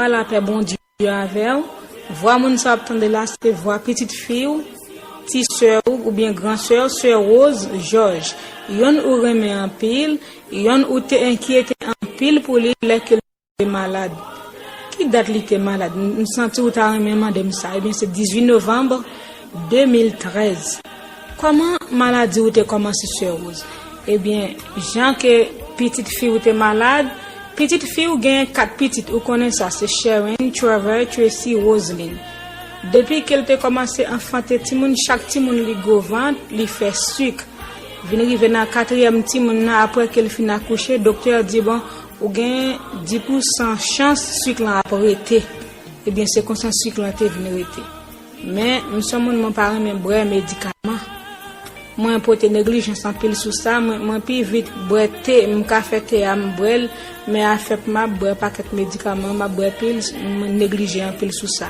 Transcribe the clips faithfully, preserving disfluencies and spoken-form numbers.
lapè Bondye avè w. Vwa moun sa w ap tande la, se vwa pitit fi w, ti sè w, oubyen gran sè w, sè Rose Georges. Yonn ou renmen anpil, yonn ou te enkyete anpil pou li lè ke l te malad. Ki dat li te malad? M, m santi ou ta renmen mande m sa. Ebyen, se dizuit novanm de mil trèz. Kòman maladi ou te kòmanse, sè Rose? Ebyen, jan ke pitit fi w te malad, pitit fi w genyen kat pitit, ou konnen sa, se Sharon, Trevor, Tracy, Roseline. Depi ke l te kòmanse anfante timoun, chak timoun li gwo vant, li fè sik. Vin rive nan katriyèm timoun nan, apre ke l fin akouche, doktè a di, bon, ou gen dis pousan chans sik lan ap rete. Ebyen, se konsa sik lan te vin rete. Men, m se yon moun mwen pa renmen bwè medikaman. Mwen pote neglijans anpil sou sa, mwen, mwen pi vit bwè te, m ka fè te a, m bwè l, men afè pou m ap bwè pakèt medikaman, m ap bwè pil, mwen neglije anpil sou sa.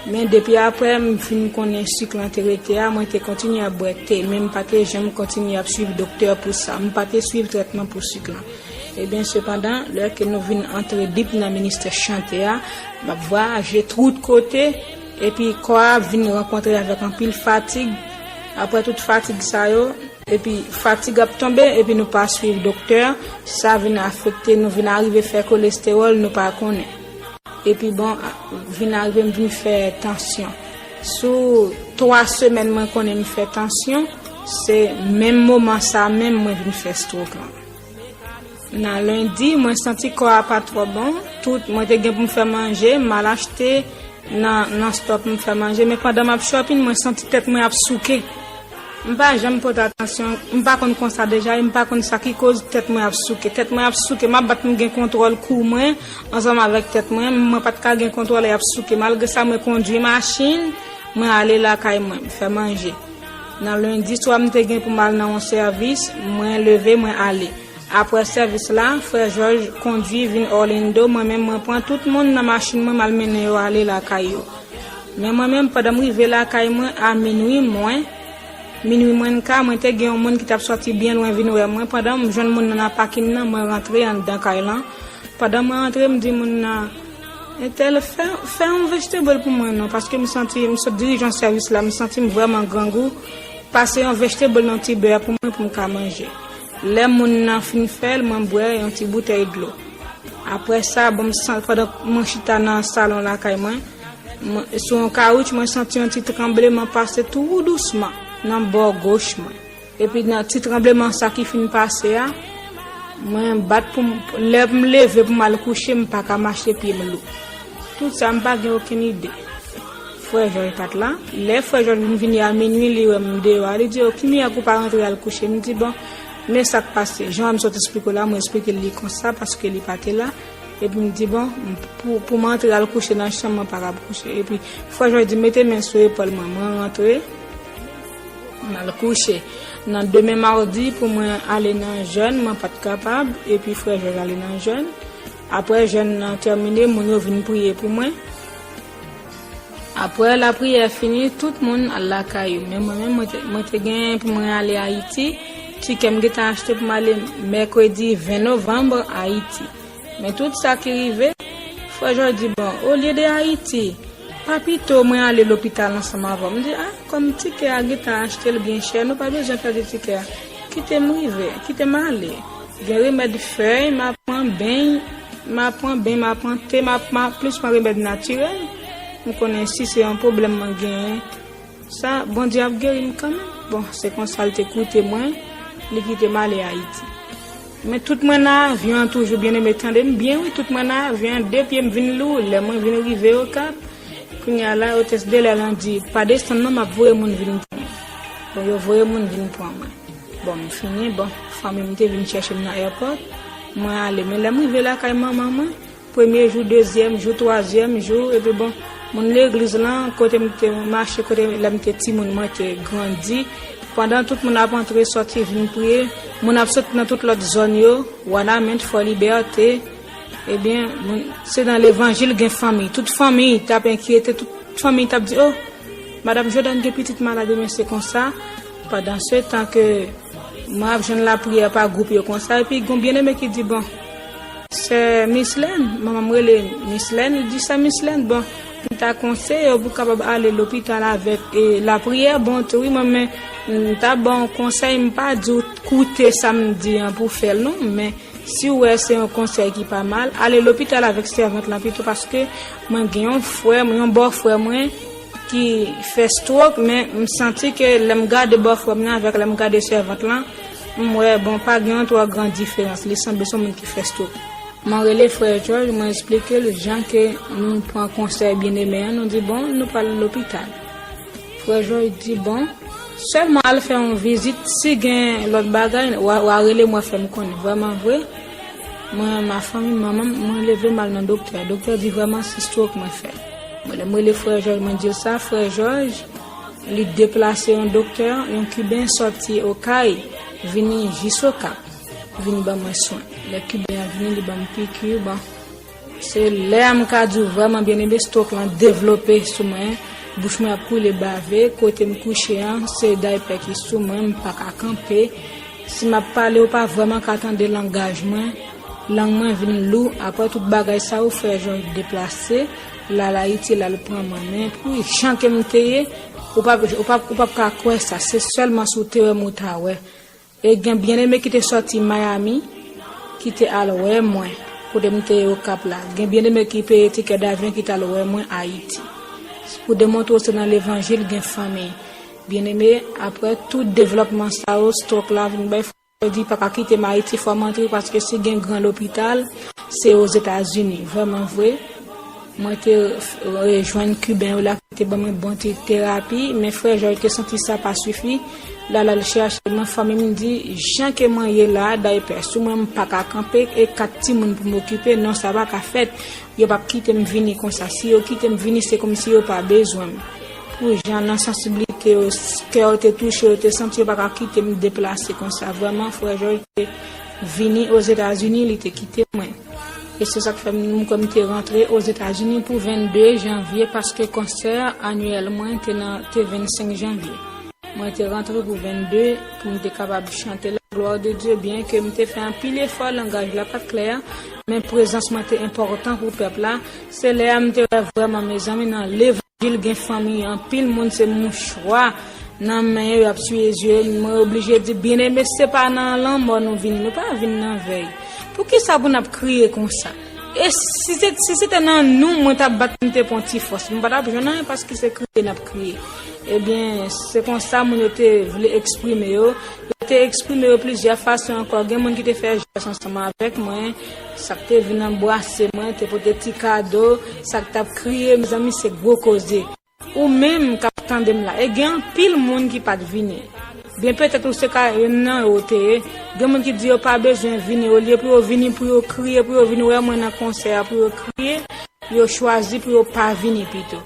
Men depi apre m fin konnen sik lan te rete a, mwen te kontinye ap bwè te, men m pa te janm kontinye ap swiv doktè pou sa. M pa te swiv trètman pou sik lan. Ebyen, sepandan, lè ke nou vin antre dip nan ministè chante a, m ap vwayaje tout kote, epi kò a ap vin rankontre avèk anpil fatig. Apre tout fatig sa yo, epi fatig ap tonbe, epi nou pa swiv doktè, sa vin afekte nou, vin arive fè kolestewòl, nou pa konnen. Epi bon, vin arive m vin fè tansyon. Sou twa semèn mwen konnen m fè tansyon, se menm moman sa menm mwen vin fè stroke lan. Nan lendi, mwen santi kò a pa twò bon. Tout, mwen te gen pou m fè manje, m al achte nan, nan stòp m fè manje. Men pandan m ap shopping, mwen santi tèt mwen ap souke. M pa janm pote atansyon, m pa konn konsa deja, e m pa konn sa ki koz tèt mwen ap souke. Tèt mwen ap souke, m ap bat pou m gen kontwòl kou mwen, ansanm avèk tèt mwen, mwen pa t ka gen kontwòl e ap souke. Malgre sa, mwen kondwi machin, mwen ale lakay mwen, m fè manje. Nan lendi swa, m te gen pou m al nan yon sèvis, mwen leve, mwen ale. Apre sèvis la, frè Jòj kondwi vin Orlando, mwen menm mwen pran tout moun nan machin mwen, m al mennen yo ale lakay yo. Men mwen menm, pandan m rive lakay mwen a minwi mwen, minwi mwens ka, mwen te gen yon moun ki t ap sòti byen lwen vin wè mwen. Pandan m jwenn moun nan nan pakin nan, mwen rantre anndan kay lan. Pandan mwen rantre, m di moun nan, entèl, fè, fè yon vegetable pou mwen non, paske m santi, m sot dirije yon sèvis la, m santi m vrèman grangou. Pase yon vegetable nan ti bè pou mwen pou m ka manje. Lè moun nan fin fè l, mwen bwè yon ti boutèy dlo. Apre sa, bon, m san-, pandan mwen chita nan salon lakay mwen, mwen, sou yon kawoutch, mwen santi yon ti tranbleman pase tou dousman nan bò goch mwen. Epi nan ti tranbleman sa ki fin pase a, mwen bat pou m, lè m leve pou m al kouche, m pa ka mache, pye m lou. Tout sa, m pa gen okenn ide. Frè Jòj pa t la. Lè frè Jòj vin vini a minwi, li wè m deyò a, li di, "O, ki mirak ou pa rantre al kouche?" M di, "Bon, men sa k pase." Jan m sot esplike w la, mwen esplike l li konsa, paske li pa te la. Epi m di, "Bon, pou, pou m antre al kouche nan chanm, mwen pa kab kouche." Epi frè Jòj di, "Mete men sou epòl mwen." Mwen rantre, m al kouche. Nan demen madi, pou mwen ale nan jèn, mwen pa t kapab. Epi frè Jòj ale nan jèn. Apre jèn nan tèmine, moun yo vin priye pou mwen. Apre lapriyè fini, tout moun al lakay yo. Men mwen menm, mwen te, mwen te gen pou mwen ale Ayiti. Tikè m gentan achte pou m ale mèkredi ven novanm Ayiti. Men tout sa ki rive, frè Jòj di, "Bon, olye de Ayiti, pa pito mwen ale lopital ansanm avè w?" M di, "A, kòm tikè a gentan achte l byen chè, nou pa bezwen pèdi tikè a. Kite m rive, kite m ale. Gen remèd fèy, m a pran beny, m a pran beny, m a pran te, m a, m a plis pran remèd natirèl. M konnen si se yon pwoblèm mwen genyen, sa, Bondye ap geri m kanmenm." Bon, se konsa l te koute mwen, li kite m ale Ayiti. Men tout mwen nan avyon an toujou, byeneme, tande m byen wi, tout mwen nan avyon an, de pye m vin lou, lè mwen vin rive Okap, kounye a la, otès de lè lan di, "Pa desann non, m ap voye moun vin pran mwen." Bon, yo voye moun vin pran mwen. Bon, m fini, bon, fanmi m te vin chèche m nan airport, mwen ale, men lè m rive lakay manman mwen, premye jou, dezyèm jou, twazyèm jou, epi bon, moun legliz lan, kote m te mache, kote lè m te timoun, mwen te grandi. Pandan tout moun ap antre, sòti, vin priye, moun ap sot nan tout lòt zòn yo, Wanament, Fò Libète. Ebyen, moun, se nan levanjil gen fanmi. Tout fanmi t ap enkyete, tout fanmi t ap di, "O, Madanm Jòdàn gen pitit malad," men se konsa. Pandan se tan ke mwen ap jwenn lapriyè pa gwoup yo konsa, epi gon byeneme ki di, "Bon, Sè Mislèn, manman m rele Mislèn, li di, "Sè Mislèn, bon, m ta konseye w pou w kapab ale lopital avèk, e, lapriyè." Bon, tou wi, mwen, men, m ta ba w konsèy, m pa di w koute sa m di an pou w fè l, non, men si w wè se yon konsèy ki pa mal, ale lopital avèk sèvant lan pito, paske mwen gen yon frè m, yon bòfrè mwen ki fè stroke, men m santi ke lè m gade bòfrè m nan avèk lè m gade sèvant lan, m wè, bon, pa gen yon twò gran diferans. Li sanble se yon moun ki fè stroke. Mwen rele frè Jòj, mwen eksplike l jan ke nou pran konsèy byeneme an, nou di, "Bon, nou pral lopital." Frè Jòj di, "Bon, sèlman al fè yon vizit, si gen lòt bagay, w a, w a rele mwen, fè m konnen." Vrèman vre, mwen, ma fanmi, manman m, mwen leve m al nan doktè. Doktè di, "Vrèman, se stroke mwen fè." Mwen, lè m rele frè Jòj, mwen di l sa, frè Jòj, li deplase yon doktè, yon Kiben sòti Okay, vini jis Okap, vin ban mwen swen. Lè Kiben an vini, li ban m piki, bon. Se lè a m ka di w vrèman byeneme, stroke lan devlope sou mwen, bouch mwen ap koule bave, kote m kouche an, se daypè ki sou mwen, m pa ka kanpe. Si m ap pale, ou pa vrèman ka tande langaj mwen, lang mwen vin lou, apre tout bagay sa yo, frè Jòj deplase, l al Ayiti, l al pran mwen, men pou jan ke m te ye, ou p ap, ou p ap, ou p ap ka kwè sa, se sèlman si w te wè m ou ta wè. E gen byeneme ki te sòti Miami, ki te al wè mwen, kote m te ye Okap la. Gen byeneme ki peye tikè davyon ki t al wè mwen Ayiti. Pou demontre w se nan levanjil gen fanmi. Byeneme, apre tout devlòpman sa yo, stroke la vin bay fòs, yo di pa ka kite m Ayiti, fò m antre, paske si gen gran lopital, se Ozetazini. Vrèman vre, mwen te rejwenn Kiben yo la ki te ban mwen bon ti terapi, men frè Jòj te santi sa pa sifi. L al al chèche mwen, fanmi m di, jan ke mwen ye la, daypè sou mwen, m pa ka kanpe, e kat timoun pou m okipe, non, sa pa ka fèt. Yo p ap kite m vini konsa. Si yo kite m vini, se kòmsi yo pa bezwen m. Pou jan nan sansiblite yo, kè yo te touche, yo te santi yo pa ka kite m deplase konsa. Vrèman, frè Jòj te vini Ozetazini, li te kite mwen. E se sa k fè m, m kwè m te rantre Ozetazini pou vennde janvye, paske konsè anyèl mwen te nan, te vennsenk janvye. Mwen te rantre pou vennde, pou m te kapab chante la gloire de Dieu, byen ke m te fè anpil efò, langaj la pa t klè, men prezans mwen te enpòtan pou pèp la. Se lè a m te wè vrèman, mezanmi, nan levanjil gen fanmi, anpil moun se mouchwa nan men yo, y ap siye zye yo. Mwen oblije di, byeneme, se pa nan lanmò nou vini, nou pa vin nan vèy. Poukisa pou n ap kriye konsa? E si se, si se te nan nou, mwen t ap bat, m te pran ti fòs. M pa t ap jwenn anyen paske se kriye n ap kriye. Ebyen, se konsa moun yo te vle eksprime yo. Yo te eksprime yo plizyè fason ankò. Gen moun ki te fè jès ansanm avèk mwen. Sa k te vin anbrase mwen, te pote ti kado. Sa k t ap kriye, mezanmi, se gwo koze. Ou menm k ap tande m la, e gen anpil moun ki pa t vini. Byen petèt ou se ka youn nan yo te ye. Gen moun ki di yo pa bezwen vini, olye pou yo vini, pou yo kriye, pou yo vin wè mwen nan konsè a, pou yo kriye, yo chwazi pou yo pa vini pito.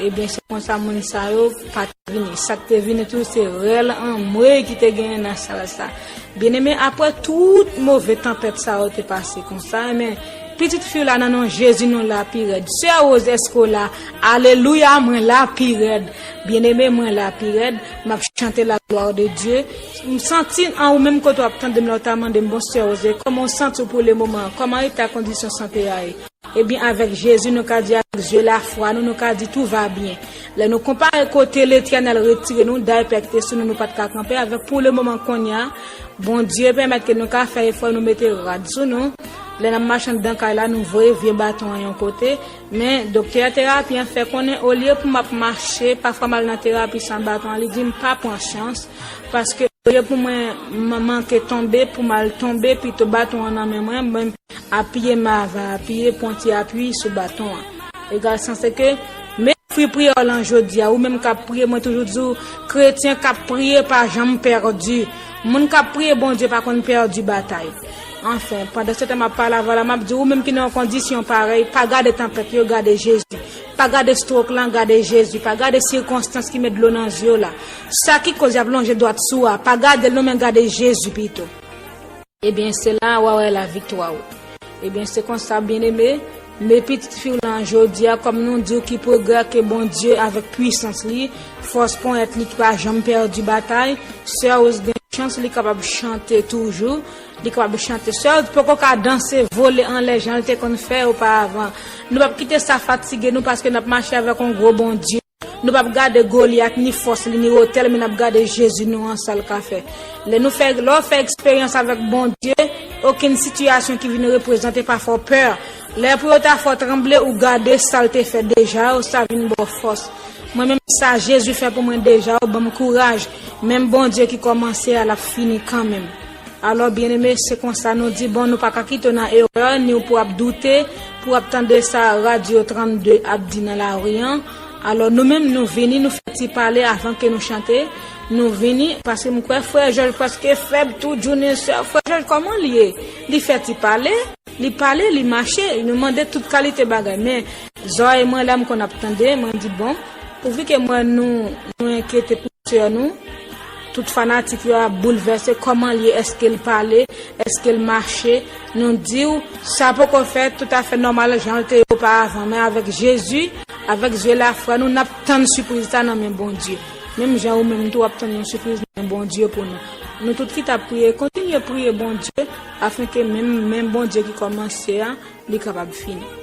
Ebyen, se konsa moun sa yo pa t vini. Sa k te vini tou, se rèl anmwey ki te genyen nan sal sa. Byeneme, apre tout move tanpèt sa yo te pase konsa, men pitit fi w la nan non Jezi nou la pi rèd. Sè Rose, èske w la? Alelouya, mwen la pi rèd. Byeneme, mwen la pi rèd. M ap chante la gloire de Dieu. M santi an ou menm kote w ap tande m la, w ta mande m, "Bon, Sè Rose, kòman w santi w pou le moman an? Kòman eta kondisyon sante a ye?" Ebyen, avèk Jezi, nou ka di, avèk zye lafwa nou, nou ka di, "Tout va bien." Lè nou konpare kote Letènèl retire nou, daypè ki te sou nou, nou pa t ka kanpe avèk pou le moman kounye a, Bondye pèmèt ke nou ka fè efò, nou mete rad sou nou. Lè n ap mache anndan kay la, nou voye vye baton an yon kote. Men, doktè terapi an fè konnen, olye pou m ap mache, pafwa m al nan terapi san baton an, li di m pa pran chans, paske olye pou mwen m-, manke tonbe, pou m al tonbe, pito baton an nan men mwen, mwen apiye m ava apiye, pran ti apui sou baton an. Egal sa se ke, men fwi priyè w lan jodi a, ou menm k ap priye, mwen toujou di w, kretyen k ap priye pa janm pèdi. Moun k ap priye Bondye pa konn pèdi batay. Anfen, pandan se tan m ap pale avè w la, m ap di w, ou menm ki nan yon kondisyon parèy, pa gade tanpèt yo, gade Jezi. Pa gade stroke lan, gade Jezi. Pa gade sikonstans ki met dlo nan zye w la. Sa ki koz y ap lonje dwat sou a, pa gade l non, men gade Jezi pito. Ebyen, se la a w a wè laviktwa w. Ebyen, se konsa, byeneme, men pitit fi w lan jodi a, kòm nou di w ki pwogrè ke Bondye avèk pwisans li, fòs ponyèt li ki pa janm pèdi batay, Sè Rose gen chans, li kapab chante toujou, li kapab chante. Sè, poko ka danse, vole anlè jan l te konn fè oparavan. Nou p ap kite sa fatige nou paske n ap mache avèk yon gwo Bondye. Nou p ap gade Golyat, ni fòs li, ni wotè l, men n ap gade Jezi nou an, sa l ka fè. Lè nou fè, lè w fè eksperyans avèk Bondye, okenn sitiyasyon ki vin reprezante pa fè w pè. Lè pou yo ta fè w tranble, ou gade sa l te fè deja, ou sa vin ba w fòs. Mwen menm sa Jezi fè pou mwen deja, ou ban m kouraj. Menm Bondye ki kòmanse a, l ap fini kanmenm. Alò, byeneme, se konsa nou di, bon, nou pa ka kite w nan erè, ni w pou ap doute, pou ap tande sa Radyo trannde ap di nan lari an. Alò, nou menm, nou vini, nou fè ti pale avan ke nou chante. Nou vini, paske m kwè frè Jòj prèske fèb tout jounen sè. Frè Jòj, kòman l ye? Li fè ti pale, li pale, li mache, nou mande tout kalite bagay. Men, zòrèy mwen la, m konn ap tande, mwen di, bon, pouvi ke mwen nou, nou enkyete pou sè nou, tout fanatik yo ap boulvèse, kòman l ye, èske l pale, èske l mache, nou di w, sa poko fèt toutafè nòmal jan l te ye oparavan, men avèk Jezi, avèk zye lafwa nou, n ap tann sipriz sa nan men Bondye. Menm jan ou menm tou w ap tann yon sipriz nan men Bondye pou nou. Nou tout ki t ap priye, kontinye priye Bondye, afenke menm, menm Bondye ki kòmanse a, li kapab fini.